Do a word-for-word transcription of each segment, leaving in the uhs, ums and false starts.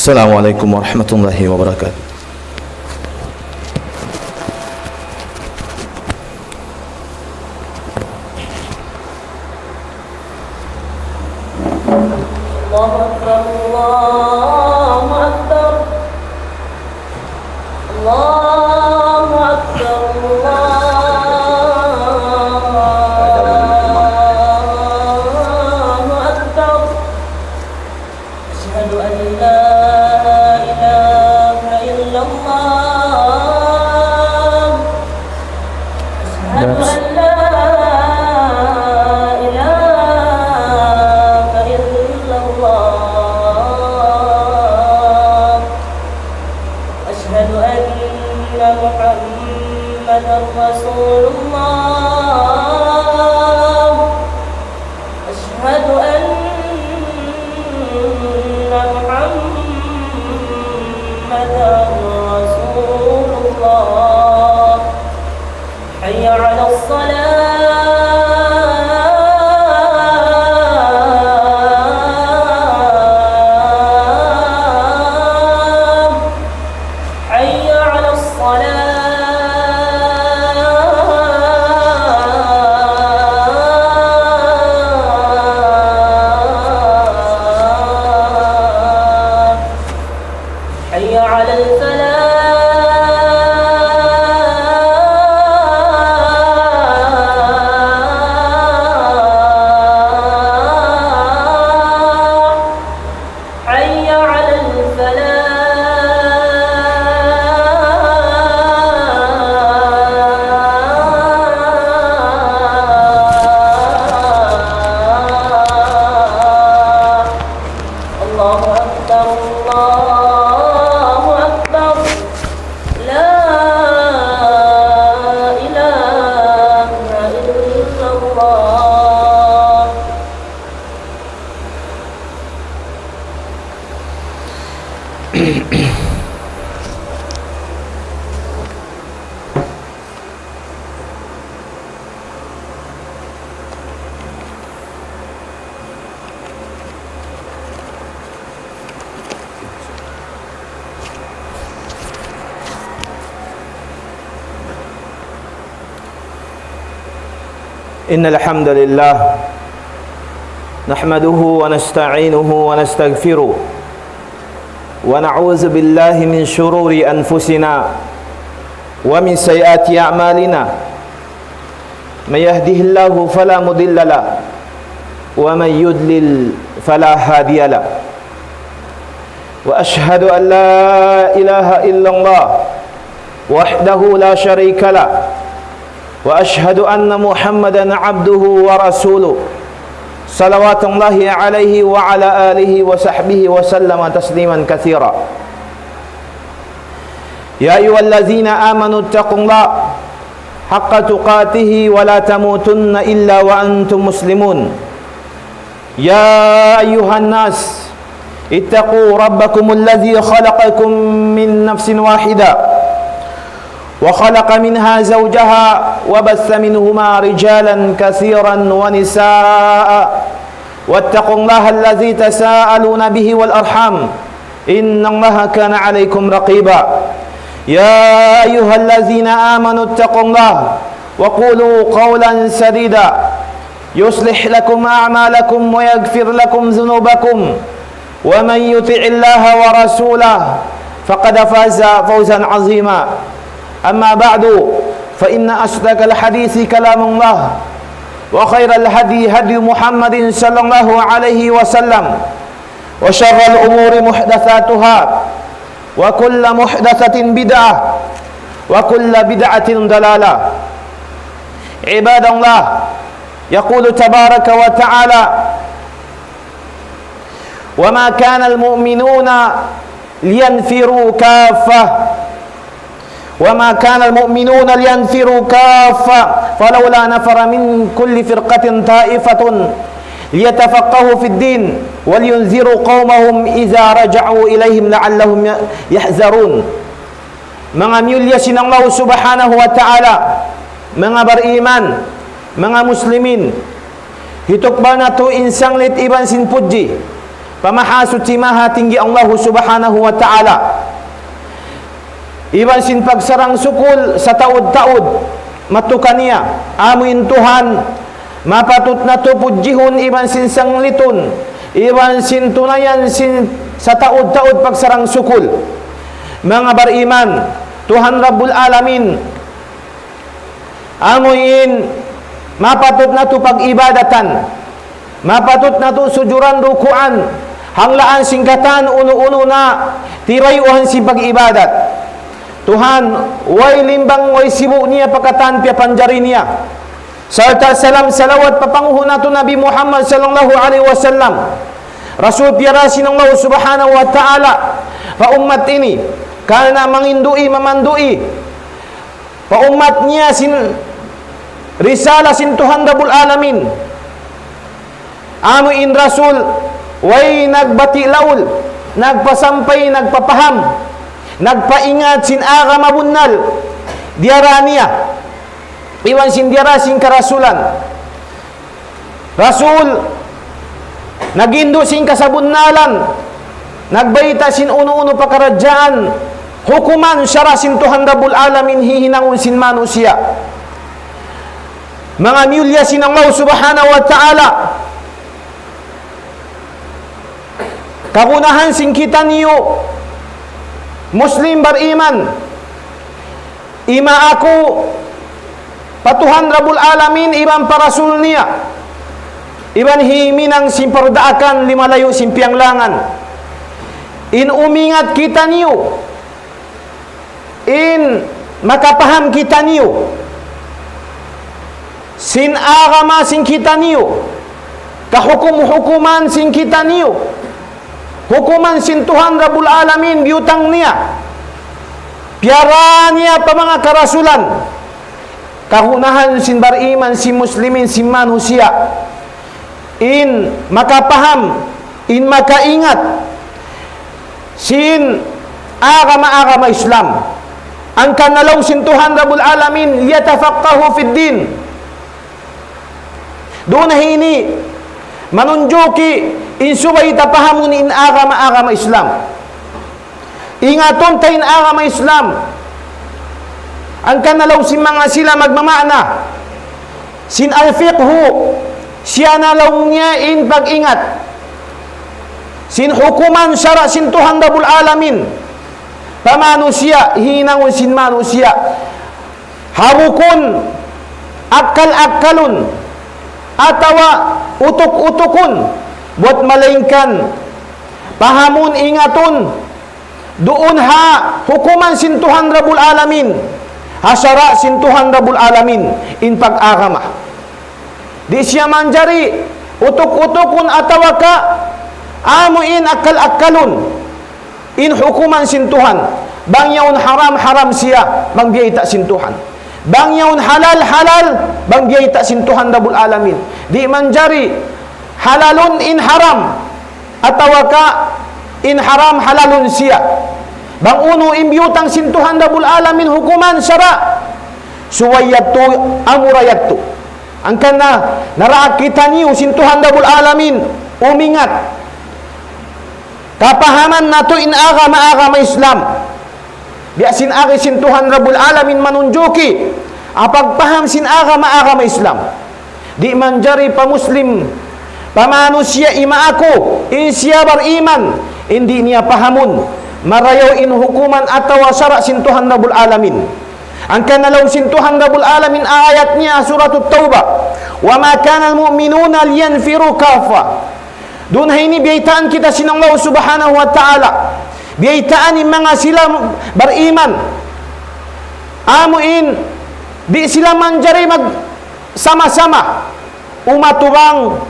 السلام عليكم ورحمة الله وبركاته. الله أكبر، الله أكبر، الله أكبر، الله أكبر. أشهد أن لا إله إلا الله. أشهد أن لا إله إلا الله. أشهد أن محمدا رسول الله. أشهد أن محمدا رسول الله. حي على الصلاة. حي على الصلاة. حي على الفلاح. حي على الفلاح. الله أكبر، الله أكبر. لا إله إلا الله. إن الحمد لله نحمده ونستعينه ونستغفره، ونعوذ بالله من شرور أنفسنا ومن سيئات أعمالنا. من يهده الله فلا مضل له، ومن يضلل فلا هادي له. وأشهد أن لا إله إلا الله وحده لا شريك له، وأشهد أن محمدا عبده ورسوله، صلوات الله عليه وعلى آله وصحبه وسلم تسليما كثيرا. يا أيها الذين آمنوا اتقوا الله حق تقاته ولا تموتن إلا وأنتم مسلمون. يا أيها الناس اتقوا ربكم الذي خلقكم من نفس واحدة وخلق منها زوجها وبث منهما رجالا كثيرا ونساء واتقوا الله الذي تساءلون به والأرحام إن الله كان عليكم رقيبا. يا أيها الذين آمنوا اتقوا الله وقولوا قولا سديدا يصلح لكم أعمالكم ويغفر لكم ذنوبكم ومن يطع الله ورسوله فقد فاز فوزا عظيما. أما بعد، فإن أصدق الحديث كلام الله، وخير الهدي هدي محمد صلى الله عليه وسلم، وشر الأمور محدثاتها، وكل محدثة بدعة، وكل بدعة ضلالة. عباد الله، يقول تبارك وتعالى: وما كان المؤمنون لينفروا كافة، وما كان المؤمنون لينفروا كافة، فلولا نفر من كل فرقة طائفة ليتفقهوا في الدين ولينذروا قومهم إذا رجعوا إليهم لعلهم يحذرون. Manga miyulliya sin Allah Subhanahu wa Ta'ala, manga bariman, manga muslimin, hitukbal natu' in sanglit iban sin pudji pa Mahasuchi Mahatinggi Allahu Subhanahu wa Ta'ala, iban sin pagsarang-sukul sataud-taud, matukan niya, amu in Tuhan, mapatut natu' pudjihun iban sin sanglitun, iban sin tunayan sin sataud-taud pagsarang-sukul. Manga bariman, Tuhan Rabbul Alamin, amu in mapatut natu' pag-ibadatan, mapatut natu' sujuran, rukuan, hanglaan sin katan unu-unu na tirayuan sin pag-ibadat. Tuhan, way limbang, way sibu' niya pa katan piyapanjari niya. Sarta' salam salawat pa panghu' natu' Nabi Muhammad sallallahu alayhi wasallam, Rasul piyara sin Allah Subhanahu wa Ta'ala pa ummat ini, karna' mangindu', mamandu' pa ummat niya sin risala sin Tuhan Rabbul Alamin. Amu in Rasul, way nagbati' laul, nagpasampay, nagpapaham, nagpaingat sin agama bunnal diyara niya, iban sin diyara sin karasulan. Rasul, naghindu' sin kasabunnalan, nagbayta' sin unu-unu pakaradjaan, hukuman sara' sin Tuhan Rabbul Alamin hihinangun sin manusiya'. Manga miyulliya sin Allah Subhanahu wa Ta'ala, kagunahan sin kitaniyu Muslim bariman, imaak ku pa Tuhan Rabbul Alamin iban pa Rasul niya, iban himinang sin pardaakan limalayu' sin piyanglangan. In umingat kitaniyu, in makapaham kitaniyu sin agama sin kitaniyu, kahukum-hukuman sin kitaniyu, hukuman sin Tuhan Rabbul Alamin biyutang niya, piyara niya pa manga karasulan, kagunahan sin bariman, sin muslimin, sin manusiya', in makapaham, in makaingat sin agama-agama Islam. Hangkan na laung sin Tuhan Rabbul Alamin, ليتفقهوا في الدين. Duun ha ini manunjuki in subay ta pahamun in agama-agama Islam. Ingatun ta in agama Islam. Hangkan na laung sin manga sila magmamaana sin al-fiqhu, siya na laung niya in pag-ingat sin hukuman sara' sin Tuhan Rabbul Alamin pa manusiya', hinangun sin manusiya'. Ha bukun akkal-akkalun atawa utuk-utukun, buat malaingkan pahamun, ingatun, duun ha hukuman sin Tuhan Rabbul Alamin, ha sara' sin Tuhan Rabbul Alamin, in pag-agama. Di' siya manjari utuk-utukun atawa ka amu in akkal-akkalun in hukuman sin Tuhan. Bang yaun haram, haram siya, bang biyayta' sin Tuhan. Bang yaun halal, halal, bang biyayta' sin Tuhan Rabbul Alamin. Di' manjari halalun in haram, atawa ka in haram halalun siya. Bang unu in biyutang sin Tuhan Rabbul Alamin hukuman sara', subay yadtu, amura yadtu. Hangkan na, naraak kitaniyu sin Tuhan Rabbul Alamin, umingat. Kapahaman natu' in agama-agama Islam. Biya' sin agi sin Tuhan Rabbul Alamin manunjuki, ha pagpaham sin agama-agama Islam. Di' manjari pa Muslim, pa manusiya' imaak ku, in siya bariman, in di' niya pahamun marayaw in hukuman atawa sara' sin Tuhan Rabbul Alamin. Hangkan na laung sin Tuhan Rabbul Alamin, ayat niya, Suratut Tawbah, وما كان المؤمنون لينفروا كافة. Duun ha ini biyaytaan kita sin Allah Subhanahu wa Ta'ala. Biyaytaan in manga sila bariman. Amu in, di' sila manjari magsama-sama. Umatubang,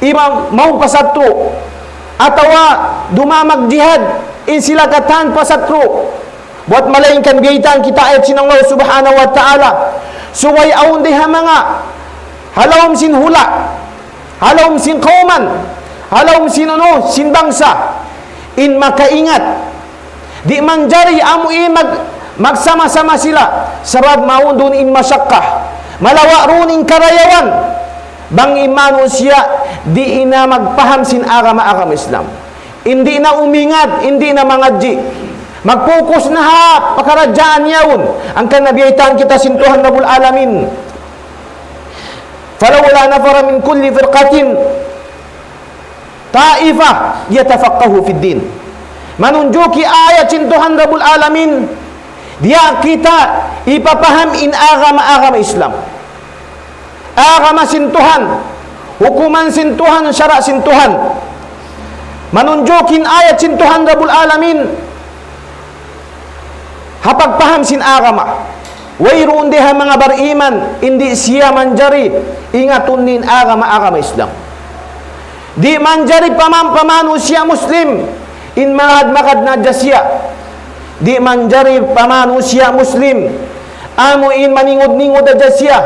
iban mawn pa satru'. Atawa dumā magjihad, in sila katan pa satru'. Buat malaingkan biyaytaan kita ayat sin Allah Subhanahu wa Ta'ala. Subay awn di ha manga ha lawm sin hula', ha lawm sin kawman, ha lawm sin unu, sin bangsa, in makaingat. Di' manjari amu in mag-, magsama-sama sila. Sabab mawn duun in masakka. Malawa' duun in karayawan. Bang in manusiya' di' na magpaham sin agama, agama Islam. Di' na umingat, di' na mangadji'. Mag-focus na ha pakaradjaan yaun. Hangkan na biyaytaan kita sin Tuhan Rabbul Alamin. فلولا نفر من كل فرقة طائفة ليتفقهوا في الدين. Manunjuki ayat sin Tuhan Rabbul Alamin, diya kita hipapaham in agama, agama Islam. Agama sin Tuhan, hukuman sin Tuhan, sara' sin Tuhan. Manunjuki in ayat sin Tuhan Rabbul Alamin, ha pagpaham sin agama. Wayruun di ha manga bariman, di' siya manjari ingatun in agama, agama Islam. Di' manjari pa man, pa manusiya' Muslim, in magad-magad na hadja siya. Di' manjari pa manusiya' Muslim, amu in maningud-ningud hadja siya.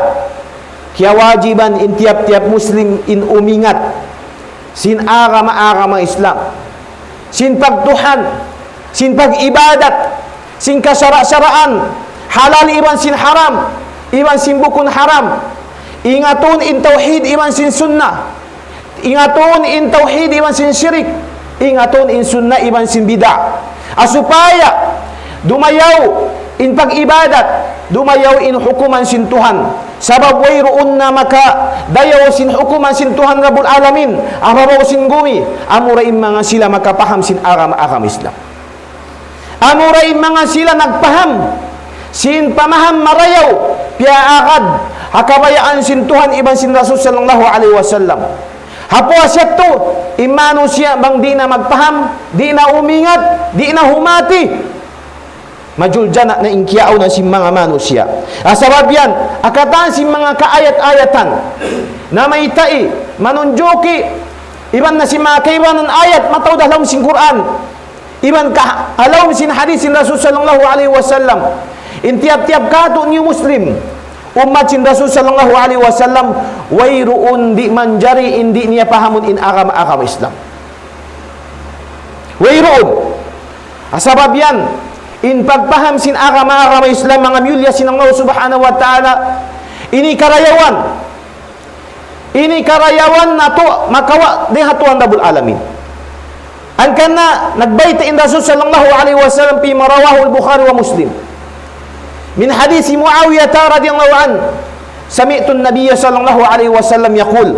Kiyawajiban in tiyap-tiyap Muslim in umingat sin agama, agama Islam, sin pagtuhan, sin pag-ibadat, sin kasara'-saraan, halal iban sin haram, iban sin bukun haram. Ingatun in tawhid iban sin sunnah. Ingatun in tawhid iban sin shirik. Ingatun in sunnah iban sin bid'ah. Ha supaya dumayaw in pag-ibadat, dumayaw in hukuman sin Tuhan. Sabab wayruun na makadayaw sin hukuman sin Tuhan Rabbul Alamin ha babaw sin gumi, amura in manga sila makapaham sin agama, agama Islam. Amura in manga sila nagpaham sin pamaham marayaw, piyaagad ha kabayaan sin Tuhan iban sin Rasul sallallahu alayhi wasallam. Ha puas yadtu, in manusiya' bang di' na magpaham, di' na umingat, di' na humati, majuljana' na in kiyauna sin manga manusiya'. Ha sabab yan, ha katan sin manga kaayat-ayatan namayta' manunjuki, iban na sin manga kaibanan ayat mataud ha lawm sin Qur'an, iban ka ha lawm sin hadith sin Rasul sallallahu alayhi wasallam, in tiyap-tiyap katu' niyu Muslim, ummat sin Rasul sallallahu alayhi wasallam, wayruun di' manjari in di' niya pahamun in agama, agama Islam. Wayruun. Ha sabab yan, in pagpaham sin agama, agama Islam, manga miyulliya sin Allah subhanahu wa ta'ala, ini karayawan. Ini karayawan natu' makawa' dayn ha Tuhan Rabbul Alamin. Hangkan na nagbayta' in Rasul sallallahu alayhi wasallam فيما رواه البخاري ومسلم من حديث معاوية رضي الله عنه سمعت النبي صلى الله عليه وسلم يقول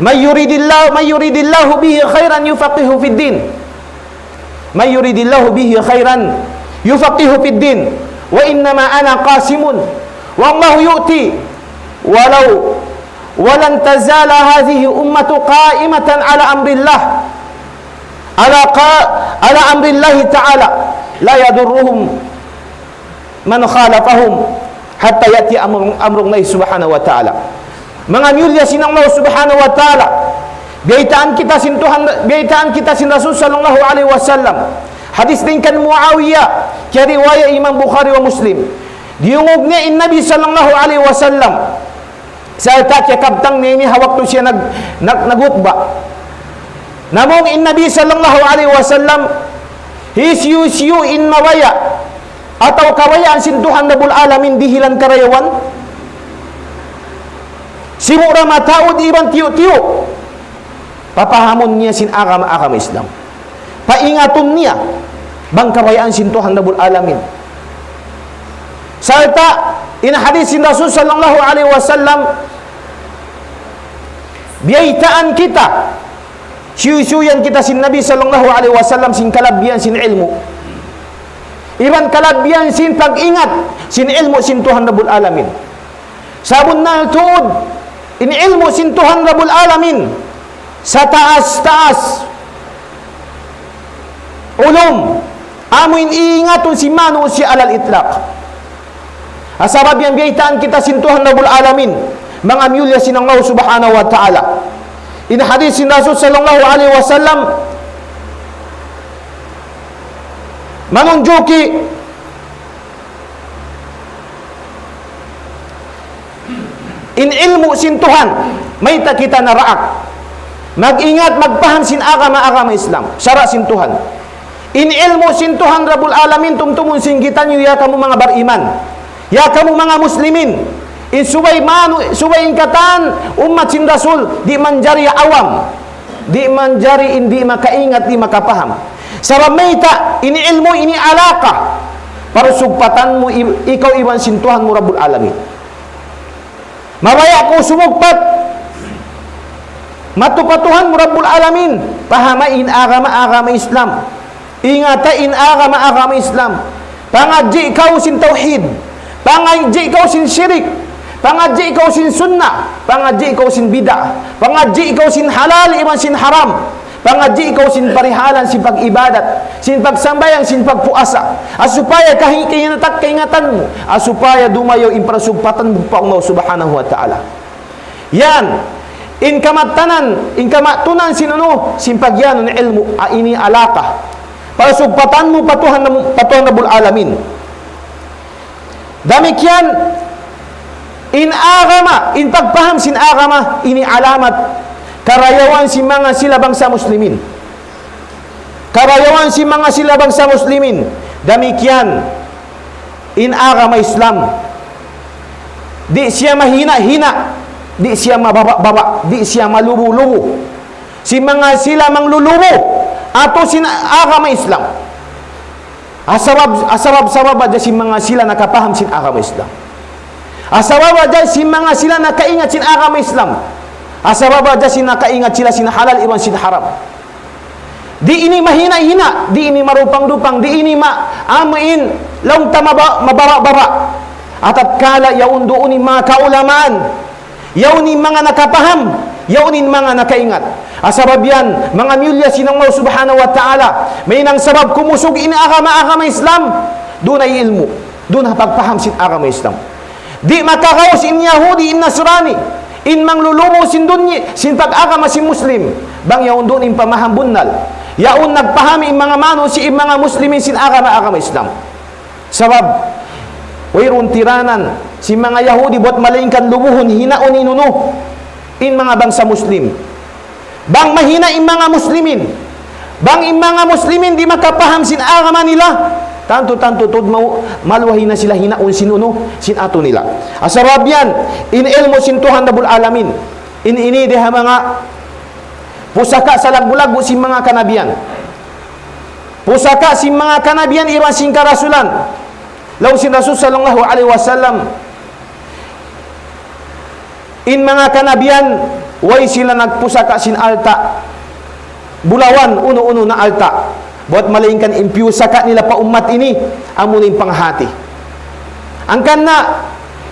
من يرد الله من يرد الله به خيرا يفقهه في الدين من يرد الله به خيرا يفقهه في الدين وإنما أنا قاسم والله يؤتي ولو ولن تزال هذه أمة قائمة على أمر الله على قا على أمر الله تعالى لا يضرهم من خالفهم حتى يأتي أمر أمر الله سبحانه وتعالى. Manga miyulliya sin Allah subhanahu wa ta'ala, biyaytaan kita sin Tuhan, biyaytaan kita sin Rasul sallallahu alayhi wasallam. Hadith dayn kan Muawiya, kiyariwaya Imam Bukhari wa Muslim. Diyungug niya in Nabi sallallahu alayhi wasallam. Sarta' kiyakabtang niya ini ha waktu siya nag, nag, nagkhutba. Namung in Nabi sallallahu alayhi wasallam, hisiyu-siyu in mabaya' atawa kabayaan sin Tuhan Rabbul Alamin dihilan karayawan, sibu' ra mataud iban tiyu'-tiyu', papahamun niya sin agama, agama Islam. Paingatun niya bang kabayaan sin Tuhan Rabbul Alamin. Sarta' in hadith sin Rasul sallallahu alayhi wasallam, biyaytaan kita, siyusuyan kita sin Nabi sallallahu alayhi wasallam sin kalabihan sin ilmu'. Iban kalabihan sin pag-ingat sin ilmu' sin Tuhan Rabbul Alamin. Sabunnal tuud, in ilmu' sin Tuhan Rabbul Alamin, sataas-taas ulum, amu in iingatun sin manusiya' alal itlaq. Ha sabab yan biyaytaan kita sin Tuhan Rabbul Alamin, manga miyulliya sin Allah subhanahu wa ta'ala. In hadith sin Rasul sallallahu alayhi wasallam, manunjuki in ilmu' sin Tuhan, mayta' kita naraak mag-ingat, magpaham sin agama, agama Islam, sara' sin Tuhan. In ilmu' sin Tuhan Rabbul Alamin, tumtumun sin kitaniyu, ya kamu manga bariman, ya kamu manga muslimin, In subay manu-, subay in katan ummat sin Rasul, di' manjari awam. Di' manjari in di' makaingat, di' makapaham. Sabab mayta', in ilmu' ini alaka. Parsugpatan mu i-, ikaw iban sin Tuhan mu Rabbul Alamin. Mabaya' kaw sumugpat. Madtu pa Tuhan mu Rabbul Alamin. Pahama in agama, agama Islam. Ingata in agama, agama Islam. Pangadji' kaw sin tawhid. Pangadji' kaw sin shirik. Pangadji' kaw sin sunnah. Pangadji' kaw sin bid'ah. Pangadji' kaw sin halal iban sin haram. Pangadji' kaw sin parihalan sin pag-ibadat, sin pagsambahayang, sin pagpuasa. Ha supaya kahi-, kaingatan, kaingatan mu. Ha supaya dumayaw in parsugpatan mu pa Allah Subhanahu wa Ta'ala. Yan. In kamattanan, in kamatunan sin unu, sin pagiyanun ilmu', a, ini alaka. Parsugpatan mu pa Tuhan, pa Tuhan Rabbul Alamin. Damikkiyan, in agama, in pagpaham sin agama, ini alamat karayawan sin manga sila bangsa Muslimin. Karayawan sin manga sila bangsa Muslimin. Damikkiyan, in agama Islam, di' siya mahina-hina, di' siya mababa'-baba', di' siya malubu-lubu sin manga sila manglulubu atu sin agama Islam. Asabab, asabab, sabab hadja sin manga sila nakapaham sin agama Islam. Asabab hadja sin manga sila nakaingat sin agama Islam. Asabab hadja sin nakaingat sila sin halal iban sin haram. Di' ini mahina-hina, di' ini marupang-dupang, di' ini ma-, amuin laung ta maba-, mababa'-baba'. Atatkala yaun duun in manga kaulamaan, yaun in manga nakapaham, yaun in manga nakaingat. Asabab yan, manga miyulliya sin Allah Subhanahu wa Ta'ala, mahinang sabab kumusug in agama, agama Islam, duun ha ilmu', duun ha pagpaham sin agama Islam. Di' makagaus in Yahudi, in Nasrani, in manglulubu sin dunya, sin pag-agama sin Muslim, bang yaun duun in pamaham bunnal. Yaun nagpaham in manga manusiya', in manga Muslimin sin agama, agama Islam. Sabab, wayruun tiranan sin manga Yahudi buat malaingkan lubuhun, hinaun in unu, in manga bangsa Muslim. Bang mahina in manga Muslimin, bang in manga Muslimin di' makapaham sin agama nila, tantu-tantu tuud mau-, maluhay na sila hinaun sin unu, sin atu nila. Asabab yan, in ilmu' sin Tuhan Rabbul Alamin, in ini di ha manga pusaka' salaggu'-laggu' sin manga kanabiyan. Pusaka' sin manga kanabiyan iban sin karasulan. Laung sin Rasul sallallahu alayhi wasallam, in manga kanabiyan, way sila nagpusaka' sin alta', bulawan, unu-unu na alta'. Buat malaingkan in piyusaka' nila pa ummat ini, amu in panghati. Hangkan na,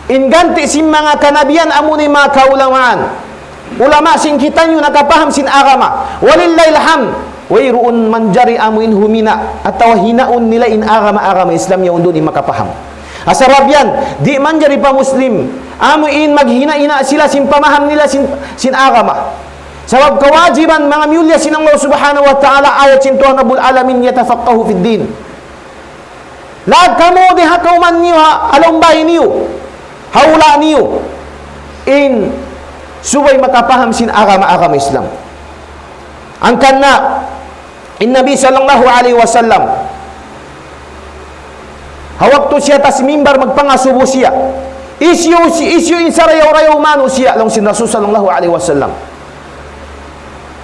in ganti' sin manga kanabiyan, amu in manga kaulamaan. Ulama sin kitaniyu nakapaham sin agama. Walillahil hamd. Wayruun manjari amu in humina' atawa hinaun nila in agama, agama Islam yaun duun in makapaham. Asabab yan, di' manjari pa Muslim amu in maghina'-hina' sila sin pamaham nila sin, sin agama. Sabab kawajiban manga miyulliya sin Allah Subhanahu wa Ta'ala, ayat sin Tuhan Rabbul Alamin, يتفقهوا في الدين. Laung kamu di ha kawman niyu, ha, ha lawm bāy niyu, ha hula' niyu, in subay makapaham sin agama, agama Islam. Hangkan na, in Nabi sallallahu alayhi wasallam, ha waktu siya tas mimbar magpangasubu siya, hisiyu, hisiyu in sarayaw-rayaw manusiya', laung sin Rasul sallallahu alayhi wasallam.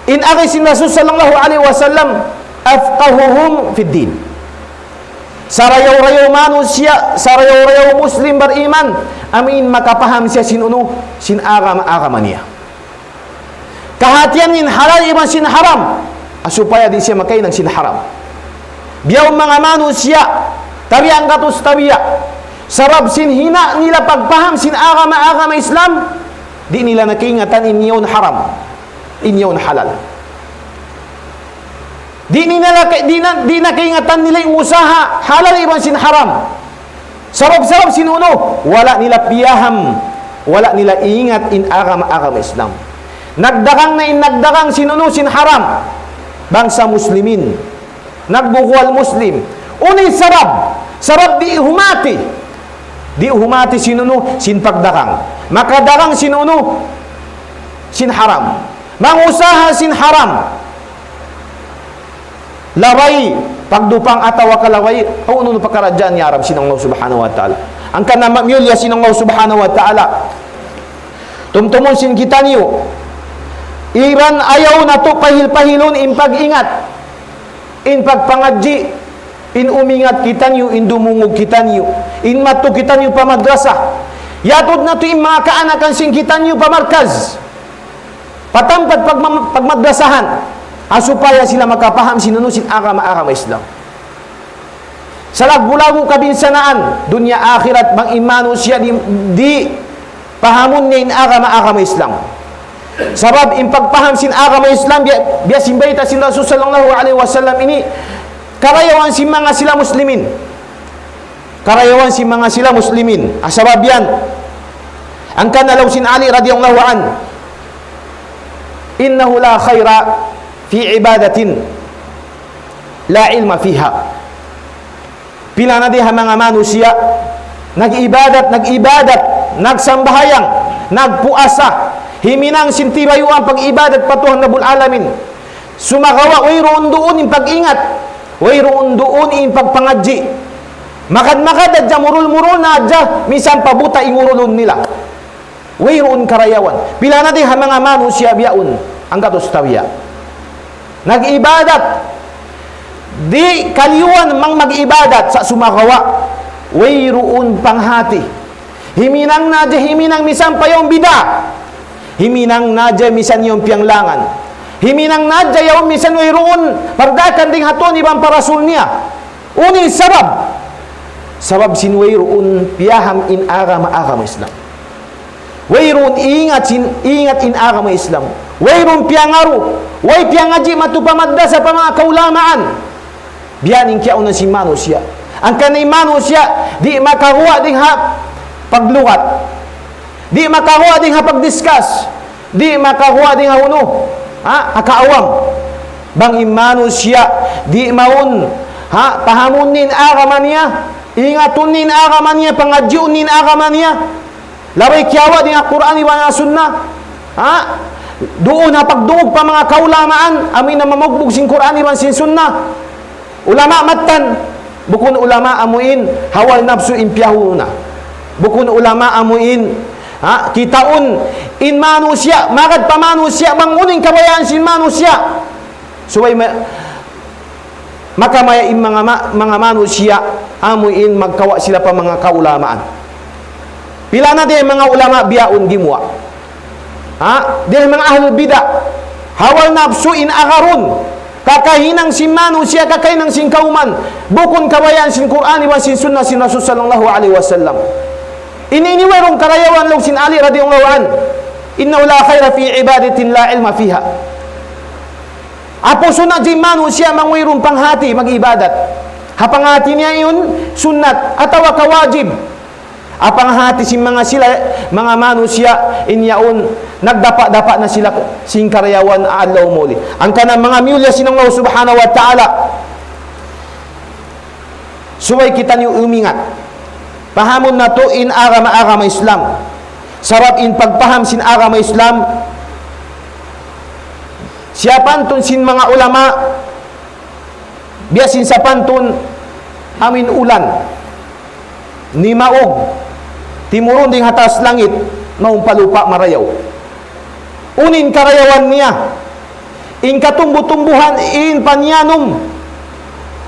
In agi sin Rasul sallallahu alayhi wasallam, أفقههم في الدين. Sarayaw-rayaw manusiya', sarayaw-rayaw Muslim bariman, amu in makapaham siya sin unu, sin agama, agama niya. Kahatihan in halal iban sin haram, ha supaya di' siya makahinang sin haram. Biya' manga manusiya', tabiya' gatus tabiya'. Sabab sin hina' nila pagpaham sin agama, agama Islam, di' nila na kaingatan in yaun haram, in yaun halal. Di' nila na, di' na, di' na kaingatan nila in usaha halal iban sin haram. Sabab, sabab sin unu, wala' nila piyaham, wala' nila ingat in agama, agama Islam. Nagdagang na in nagdagang sin unu, sin haram. Bangsa Muslimin. Nagbukual Muslim. Unu in sabab? Sabab di' humati. Di' humati sin unu, sin pagdagang. Makadagang sin unu, sin haram. Mangusaha sin haram. Labay, pagdupang atawa ka labay, unu-unu pakaradjaan niya haram sin Allah Subhanahu wa Ta'ala. Hangkan na miyulliya sin Allah Subhanahu wa Ta'ala. Tumtumun sin kitaniyu. Iban ayaw natu' pahil-pahilun in pag-ingat, in pagpangadji', in umingat kitaniyu, in dumungug kitaniyu, in madtu kitaniyu pa madrasa. Yatud natu' in manga kaanakan sin kitaniyu pa markaz, pa tampat pagma-, pagmadrasahan, ha supaya sila makapaham sin unu, sin agama, agama Islam. Salaggu'-laggu' kabinsanaan dunya akhirat bang in manusiya' di', di' pahamun niya in agama, agama Islam. Sabab in pagpaham sin agama Islam, biya', biya' sin bayta' sin Rasul sallallahu alayhi wasallam ini, karayawan sin manga sila muslimin. Karayawan sin manga sila muslimin. Ah, sabab yan, hangkan na laung sin Ali radiyallahu anhu, إنه لا خير في عبادة لا علم فيها. Pila na di ha manga manusiya', nag-ibadat, nag-ibadat, nagsambahayang, nagpuasa, himinang sin tibayuan pag-ibadat pa Tuhan Rabbul Alamin. Sumagawa', wayruun duun in pag-ingat, wayruun duun in pagpangadji'. Magad-magad hadja, murul-murul na hadja, minsan pa buta' in urulun nila. Wayruun karayawan. Pila na di ha manga manusiya' biyaun, anggatus tabiya'. Nag-ibadat. Di' kaliyuan mang mag-ibadat sa' sumagawa'. Wayruun panghati. Himinang na hadja himinang misan pa yaun bida'. Himinang na hadja misan yaun piyanglangan. Himinang na hadja yaun misan wayruun pardaakan dayn ha Tuhan iban pa Rasul niya. Unu in sabab? Sabab sin wayruun piyaham in agama, agama Islam. Wayruun ingat sin, ingat in agama Islam. Wayruun piyangaru, way piyangadji' madtu pa madrasa pa manga kaulamaan. Biya' ini in kiyauna sin manusiya'. Hangkan in manusiya', di' makaguwa' dayn ha paglugat. Di' makaguwa' dayn ha pag-discuss. Di' makaguwa' dayn ha unu, ha, ha kaawam. Bang in manusiya' di' mawn, ha, pahamun niya in agama niya, ingatun niya in agama niya, pangadjiun niya in agama niya. Labay kiyawa' dayn ha Qur'an iban ha Sunnah. Ha? Duun ha pagdungug pa manga kaulamaan, amu in mamagbug sin Qur'an iban sin Sunnah. Ulama mattan, bukun ulama amu in hawa napsu in piyahuna. Bukun ulama amu in, ha, kitaun in manusiya', magad pa manusiya', bang unu in kabayaan sin manusiya'. Subay ma-, makamaya in manga ma-, manga manusiya', amu in magkawa' sila pa manga kaulamaan. Pila na di manga ulama biyaun gimuwa'. Ha? Di manga ahlul bid'ah. Hawa napsu in agarun. Kakahinang sin manusiya', kakahinang sin kawman. Bukun kabayaan sin Qur'an iban sin Sunnah sin Rasul sallallahu alayhi wasallam. Ini, ini wayruun karayawan laung sin Ali radiyallahu anhu. إنه لا خير في عبادة لا علم فيها. Apu sunnat sin manusiya' bang wayruun panghati mag-ibadat. Ha panghati niya yaun sunnat atawa ka wajib. Ha panghati sin manga sila, manga manusiya' in yaun, nagdapa'-dapa' na sila sin karayawan adlaw mahuli. Hangkan na manga miyulliya sin Allah Subhanahu wa Ta'ala. Subay kitaniyu umingat. Pahamun natu' in agama, agama Islam. Sabab in pagpaham sin agama Islam, siyapantun sin manga ulama, biya' sin sapantun amu in ulan, nimaug, timurun dayn ha taas langit, mawn pa lupa' marayaw. Unu in karayawan niya, in katumbu-tumbuhan, in paniyanum,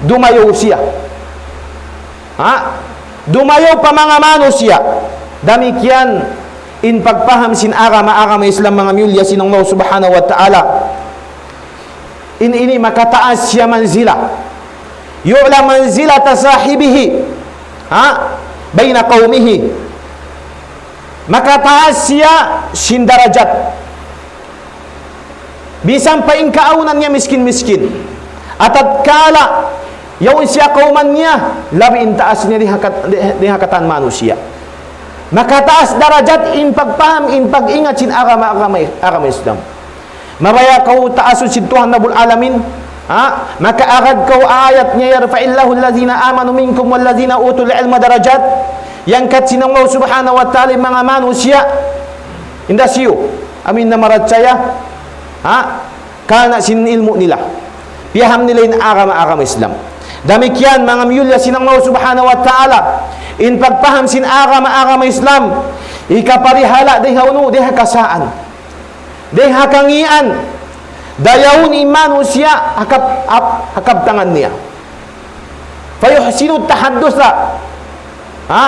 dumayaw siya. Ha? Dumayaw pa manga manusiya'. Damikkiyan in pagpaham sin agama, agama Islam, manga miyulliya sin Allah Subhanahu wa Ta'ala. In ini makataas siya manzila. يعلى منزلة صاحبه, ha? بين قومه. Makataas siya sin darajat. Misan pa in kaawnan niya miskin-miskin. Atatkala yaun siya kawman niya, labi in taas niya dayn ha kat-, dayn ha katan manusiya'. Makataas darajat in pagpaham, in pag-ingat sin agama, agama, agama Islam. Mabaya' kaw taasun sin Tuhan Rabbul Alamin, ha? Makaagad kaw ayat niya, يرفع الله الذين آمنوا منكم والذين أوتوا العلم درجات. Iyangkat sin Allah Subhanahu wa Ta'ala in manga manusiya', inda siyu, amu in namarachaya, ha? Karna' sin ilmu' nila. Piyaham nila in agama, agama Islam. Damikkiyan, manga miyulliya sin Allah Subhanahu wa Ta'ala, in pagpaham sin agama, agama Islam, hikaparihala' dayn ha unu, dayn ha kasaan, dayn ha kangīan, dayaun in manusiya' ha kab-, ha kab-, ha kabtangan niya. فيحسن التحدث, ha?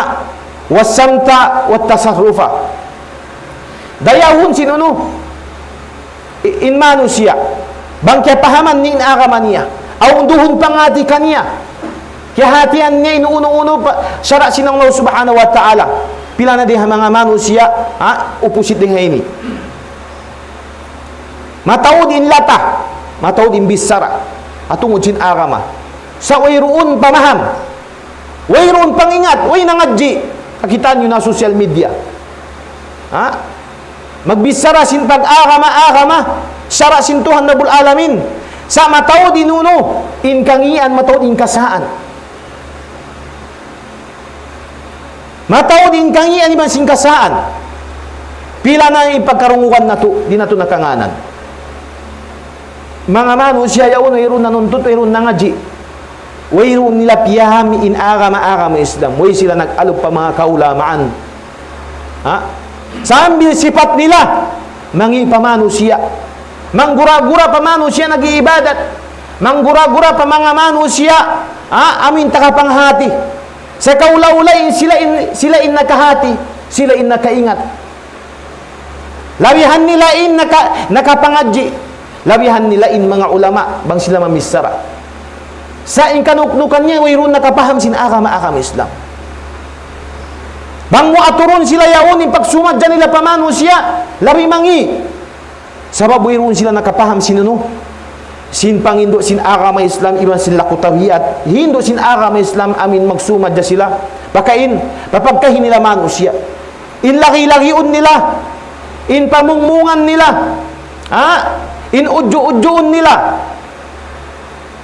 والصمت والتصرف. Dayahun sin unu, i-, in manusiya'. Bang kiyapahaman niya in agama niya. Awn duun pangati kaniya. Kiyahatihan niya in unu-unu pa, sara' sin Allah Subhanahu wa Ta'ala. Pila na dayn ha manga manusiya', ha? Opposite dayn ha ini. Mataud in lata, mataud in bichara. Ha tungud sin agama. Sa' wayruun pamaham. Wayruun pangingat, way nangadji'. Kakitaan niyu na social media. Ha? Magbichara sin pag-agama-agama, sara' sin Tuhan Rabbul Alamin. Sa' mataud in unu, in kangīan, mataud in kasaan. Mataud in kangīan iban sin kasaan. Pila na in pagkarungugan natu', di' natu' nakangānan. Manga manusiya' yaun, wayruun nanuntut, wayruun nangadji'. Wayruun nila piyaham in agama, agama Islam. Way sila nag-alup pa manga kaulamaan. Ha? Sambil sipat nila, mangi' pa manusiya'. Manggura-gura pa manusiya' nag-iibadat. Manggura-gura pa manga manusiya', ha? Amu in taga panghati. Sa' kaula-ula in sila in, sila in nakahati, sila in nakaingat. Labihan nila in naka-, nakapangadji'. Labihan nila in manga ulama, bang sila mamichara. Sa' in kanuknukan niya, wayruun nakapaham sin agama, agama Islam. Bang mu aturun sila yaun in pagsumadja nila pa manusiya', labi mangi'. Sabab wayruun sila nakapaham sin unu, sin pangindu' sin agama Islam, iban sin laku tabiat. Hindu' sin agama Islam, amu in magsumadja sila. Pakain, papagkahi nila manusiya'. In lagi-lagiun nila, in pamungmungan nila, ha? In udju-udjuun nila.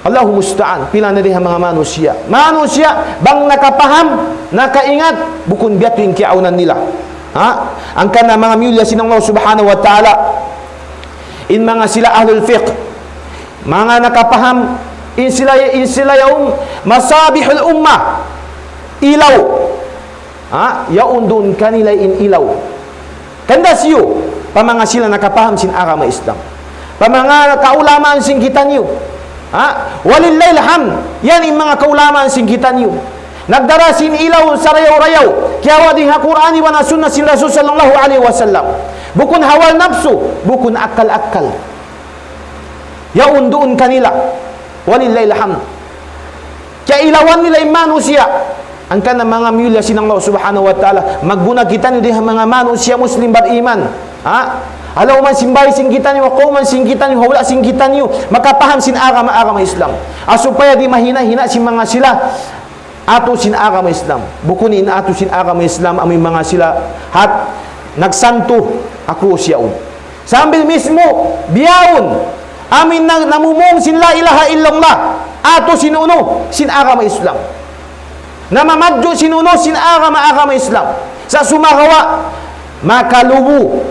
Allahu musta'an, pila na dayn ha manga manusiya'. Manusiya', bang nakapaham, nakaingat, bukun biya' ha yan in kiyaawnan nila. Ha? Hangkan na manga miyulliya sin Allah Subhanahu wa Ta'ala, in manga sila ahlul fiqh, manga nakapaham, in sila, in sila yaun masabihul ummah, ilaw. Ha? Yaun duun kanila in ilaw. Kanda siyu, pa manga sila nakapaham sin agama Islam. Pa manga kaulamaan sin kitaniyu. Ha? Walillahil hamd. Yan in manga kaulamaan sin kitaniyu. Nagdara sin ilaw sarayaw-rayaw. Kiyawa' dayn ha Qur'an iban ha sunnah sin Rasul sallallahu alayhi wasallam. Bukun hawa napsu, bukun akal-akal. Yaun duun kanila. Walillahil hamd. Kiyailawan nila in manusiya'. Hangkan na manga miyulliya sin Allah Subhanahu wa Ta'ala, magguna kitaniyu dayn ha manga manusiya' Muslim bariman. Ha? Ha lawm sin bāy sin kitaniyu, ha kawman sin kitaniyu, ha hula' sin kitaniyu, makapaham sin agama, agama Islam. Ha supaya di' mahina-hina sin manga sila atu sin agama Islam. Bukun in atu sin agama Islam, amu in manga sila hat nagsantu ha krus yaun. Sambil mismu, bihaun, amu in na-, namumung sin la ilaha illallah, atu sin unu, sin agama Islam. Namamadju' sin unu, sin agama, agama Islam. Sa' sumagawa', makalubu,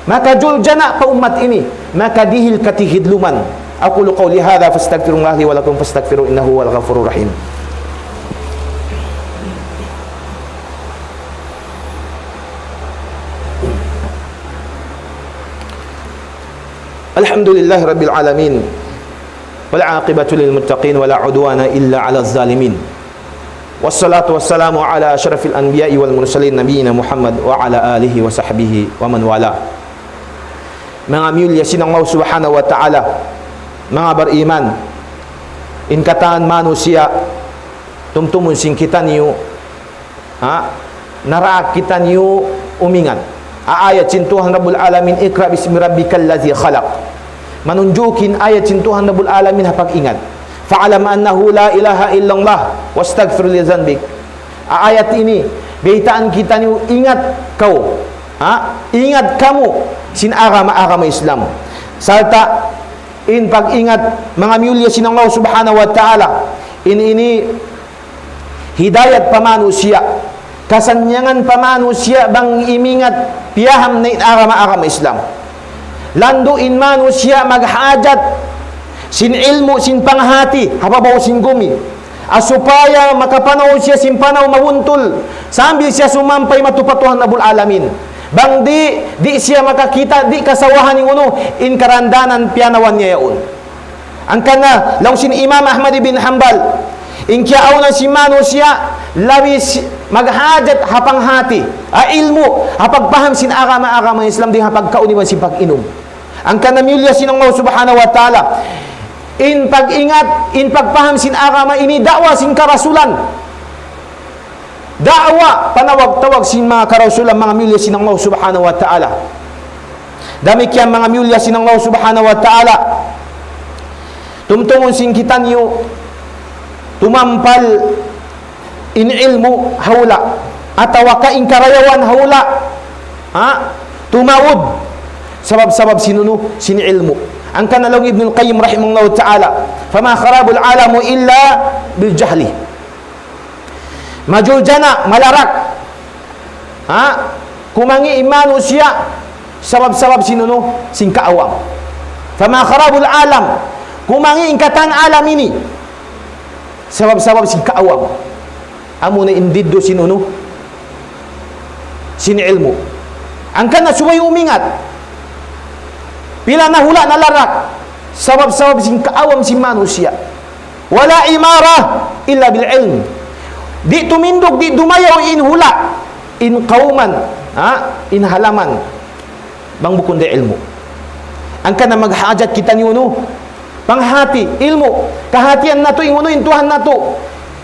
makajuljana pa ummat ini, makadihil katihidluman. أقول قولي هذا فاستغفر الله لي ولكم فاستغفروه إنه هو الغفور الرحيم. الحمد لله رب العالمين، والعاقبة للمتقين، ولا عدوان إلا على الظالمين. والصلاة والسلام على أشرف الأنبياء والمرسلين نبينا محمد وعلى آله وصحبه ومن والاه. Manga miyulliya sin Allah Subhanahu wa Ta'ala, manga bariman, in katan manusiya', tumtumun sin kitaniyu, ha? Naraak kitaniyu umingat. Ha ayat sin Tuhan Rabbul Alamin, اقرأ باسم ربك الذي خلق. Manunjukin ayat sin Tuhan Rabbul Alamin ha pag-ingat. فاعلم أنه لا إله إلا الله واستغفر لذنبك. Ha ayat ini, baytaan kitaniyu ingat kaw. Ha? Ingat kamu sin agama, agama Islam. Sarta' in pag-ingat, manga miyulliya sin Allah Subhanahu wa Ta'ala, in ini hidayat pa manusiya'. Kasannyangan pa manusiya' bang imingat piyaham na in agama, agama Islam. Landu' in manusiya' maghajat sin ilmu', sin panghati, ha babaw sin gumi. Ha supaya makapanaw siya sin panaw mabuntul, sambil siya sumampay matu pa Tuhan Rabbul Alamin. Bang di', di' siya makakita', di' kasawahan in unu, in karandanan piyanawan niya yaun. Hangkan na, laung sin Imam Ahmad ibn Hanbal, in kiyaawnan sin manusiya', labi si-, maghajat ha panghati, ha ilmu', ha pagpaham sin agama, agama Islam, di' ha pagkaun iban sin pag-inum. Hangkan na miyulliya sin Allah Subhanahu wa Ta'ala. In pag-ingat, in pagpaham sin agama ini da'wa sin karasulan. Da'wa, panawag-tawag sin manga karasulan, manga miyulliya sin Allah Subhanahu wa Ta'ala. Damikkiyan manga miyulliya sin Allah Subhanahu wa Ta'ala. Tumtumun sin kitaniyu, tumampal in ilmu' ha hula', atawa ka in karayawan ha hula', ha? Tumaud. Sabab-sabab sin unu, sin ilmu'. Hangkan na laung Ibnul Qayyim rahimahullahu ta'ala, فما خراب العالم إلا بالجهل. Majuljana', malarak. Ha? Kumangi' in manusiya', sabab-sabab sin unu, sin kaawam. فما خراب العالم. Kumangi' in katan alam ini. Sabab-sabab sin kaawam. Amuna in diddu sin unu, sin ilmu'. Hangkan na subay umingat. Pila na hula' nalarak. Sabab-sabab sin kaawam sin manusiya'. ولا عمارة إلا بالعلم. Di' tumindug, di' dumayaw in hula', in kawman, ha? In halaman. Bang bukun da ilmu'. Hangkan na maghajat kitaniyu unu, panghati, ilmu', kahatihan natu' in unu, in Tuhan natu',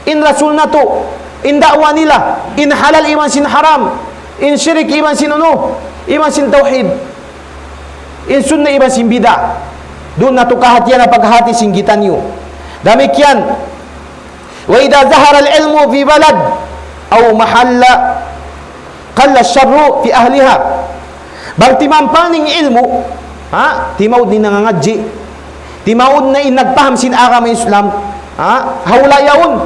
in Rasul natu', in da'wa nila, in halal iban sin haram, in shirik iban sin unu, iban sin tawhid, in sunna iban sin bid'ah. Duun natu' kahatihan ha paghati sin kitaniyu. Damikkiyan, وإذا ظهر العلم في بلد أو محلة قل الشر في أهلها. Bang timampal in ilmu', ha? Timaud in nangangadji', timaud na in nagpaham sin agama Islam, ha? Ha hula' yaun,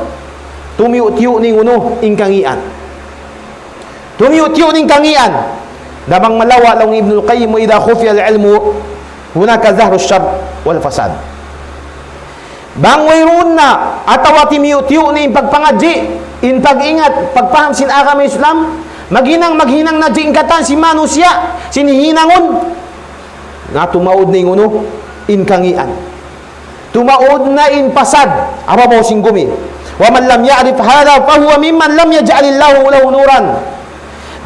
tumiyu'-tiyu' na in unu, in kangian. Tumiyu'-tiyu' na in kangian. Na bang malawa' laung Ibnul Qayyim, وإذا خفي العلم هناك ظهر الشر والفساد. Bang wayruun na, atawa timiyu'-tiyu' na in pagpangadji', in pag-ingat, pagpaham sin agama Islam, maghinang, maghinang na di' in katan sin manusiya', sin hinangun, na tumaud na in unu, in kangian. Tumaud na in pasad, ha babaw sin gumi. ومن لم يعرف هذا فهو ممن لم يجعل الله له نورا.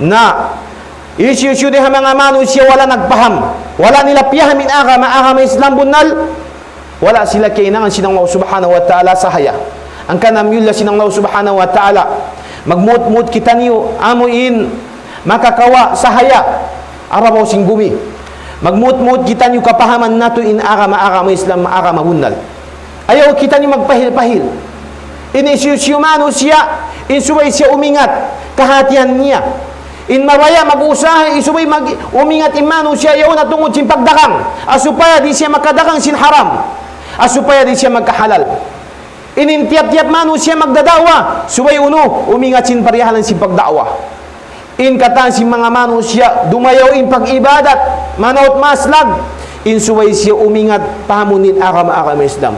Na, hisiyu-siyu di ha manga manusiya' wala' nagpaham, wala' nila piyaham in agama, agama Islam bunnal, wala' sila kiyahinangan sin Allah Subhanahu wa Ta'ala sahaya. Hangkan na miyulliya sin Allah Subhanahu wa Ta'ala, magmuut-muut kitaniyu, amu in makakawa' sahaya ha babaw sin gumi. Magmuut-muut kitaniyu kapahaman natu' in agama, agama Islam, agama bunnal. Ayaw kitaniyu magpahil-pahil. In hisiyu-siyu manusiya', in subay siya umingat, kahatihan niya. In mabaya' mag-usaha, in subay mag-, umingat in manusiya' yaun ha tungud sin pagdagang. Ha supaya di' siya makadagang sin haram. Ha supaya di' siya magkahalal. In, in tiyap-tiyap manusiya' magdada'wa, subay unu, umingat sin parihalan sin pagda'wa. In katan sin manga manusiya', dumayaw in pag-ibadat, manaut maslag, in subay siya umingat, pahamun in agama, agama Islam.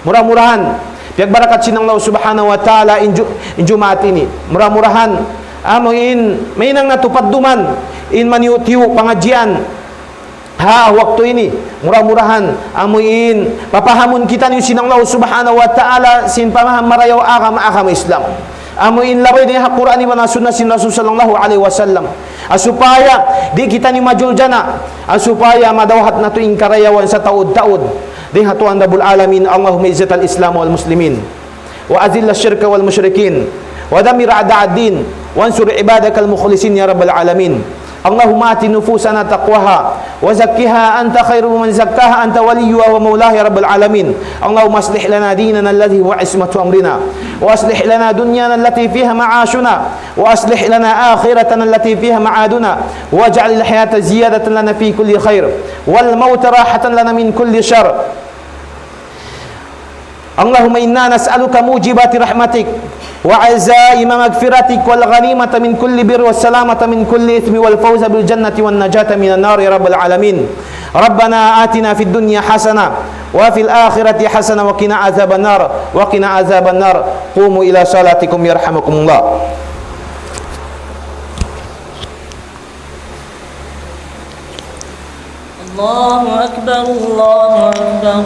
Mura-murahan, piyagbarakat sin Allah Subhanahu wa Ta'ala in Ju-, in Jumaat ini. Mura-murahan, amu in, mahinang natu' padduman, in maniyu'-tiyu' pangadjian. Ha waktu ini, mura-murahan, amu in, papahamun kitaniyu sin Allah Subhanahu wa Ta'ala, sin pamaham marayaw agama, agama Islam. Amu in labay dayn ha Qur'an iban ha sunnah sin Rasul sallallahu alayhi wasallam. Ha supaya, di' kitaniyu majuljana'. Ha supaya madawhat natu' in karayawan sataud-taud. Dayn ha Tuhan Rabbul Alamin, اللهم أعز الإسلام والمسلمين. وأذل الشرك والمشركين ودمر أعداء الدين وانصر عبادك المخلصين يا رب العالمين. اللهم آت نفوسنا تقواها وزكها أنت خير من زكاها أنت وليها ومولاها يا رب العالمين. اللهم أصلح لنا ديننا الذي هو عصمة أمرنا وأصلح لنا دنيانا التي فيها معاشنا وأصلح لنا آخرتنا التي فيها معادنا واجعل الحياة زيادة لنا في كل خير والموت راحة لنا من كل شر. اللهم إنا نسألك موجبات رحمتك وعزائم مغفرتك والغنيمة من كل بر والسلامة من كل إثم والفوز بالجنة والنجاة من النار يا رب العالمين. ربنا آتنا في الدنيا حسنة وفي الآخرة حسنة وقنا عذاب النار، وقنا عذاب النار. قوموا إلى صلاتكم يرحمكم الله. الله أكبر، الله أكبر.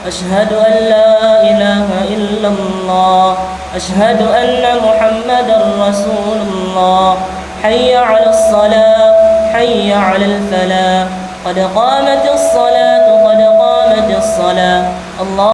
أشهد أن لا إله إلا الله. أشهد أن محمدا رسول الله. حي على الصلاة، حي على الفلاح. قد قامت الصلاة، قد قامت الصلاة. الله